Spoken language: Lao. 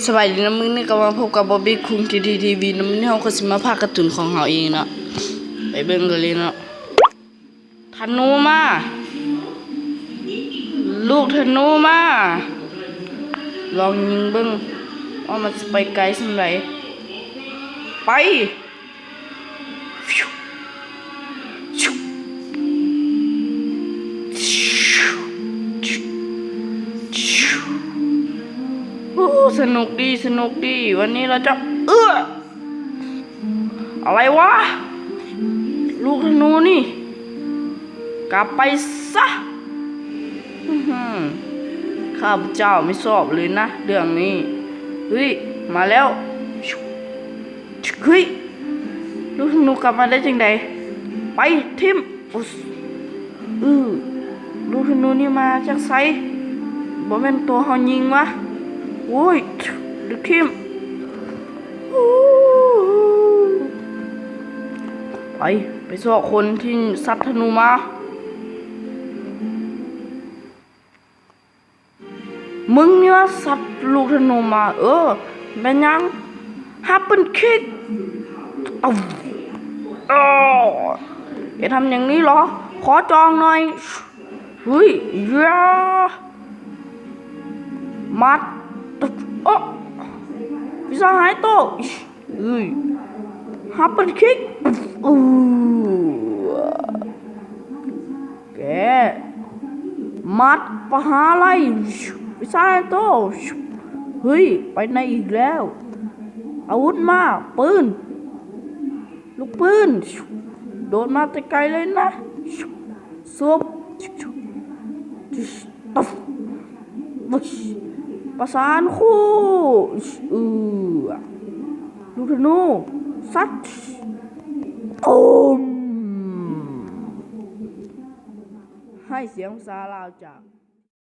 ສະບາຍດີນະ ມື້ນີ້ກໍມາພົບກັບບອບບີຄຸງ ທີທີທີວີ ນະ. ມື້ນີ້ເຮົາກໍຊິມາພາກກາຕູນຂອງເຮົາເອງເນາະ ໄປເບິ່ງກັນເລີຍເນາະ. ທະນູມາ ລູກທະນູມາ ລອງຍິງເບິ່ງວ່າມັນຊິໄປໄກສ່ຳໃດ. ໄປ! ໂອ້ ສະໜຸກດີ ສະໜຸກດີ ວັນນີ້ລະເຈົ້າ. ເອື້ອ ອະໄລວະ ລູກທະນູນີ້ ກັບໄປຊະ. ອືຫື ຂ້າພະເຈົ້າໄມ່ຊອບເລີຍນະເລື່ອງນີ້. ເຮີ້ຍ ມາແລ້ວ. ເຮີ້ຍ ລູກທະນູກັບມາໄດ້ຈັ່ງໃດ? ໄປ ຖິ້ມ. ອື ລູກທະນູນີ້ມາຈາກໃສ? ບໍ່ແມ່ນໂຕເຮົາຍິງວະ? ໂອ້ຍ ດຶກຖິ້ມ. ໄປ ໄປຊອກຄົນທີ່ຊັດທະນູມາ. ມຶງນີ້ວະ ຊັດລູກທະນູມາ. ເອີ ແມ່ນຫຍັງ? ຮັບເປັນຄິກ. ເອົາ ເອີ ຢ່າທຳຢ່າງນີ້ຫຼໍ ຂໍຈອງໜ່ອຍ. ເຮີ້ຍ ຢ່າ ມັດ. ໂອ ວິຊາຫາຍໂຕ. ເອີຍ ຮັບເປັນຄິກ. ເອີ ແກ ມັດປະຫາໄລ. ວິຊາຫາຍໂຕ. ເຮີ້ຍ ໄປໃນອີກແລ້ວ. ອາວຸດມາ ປືນ ລູກປືນ ໂດດມາແຕ່ໄກເລີຍນະ. ສວບ ປະສານຄູ່. ເອີ ລູກທະນູ ຊັດ. ໂອມ ໃຫ້ສຽງພາສາລາວຈາກ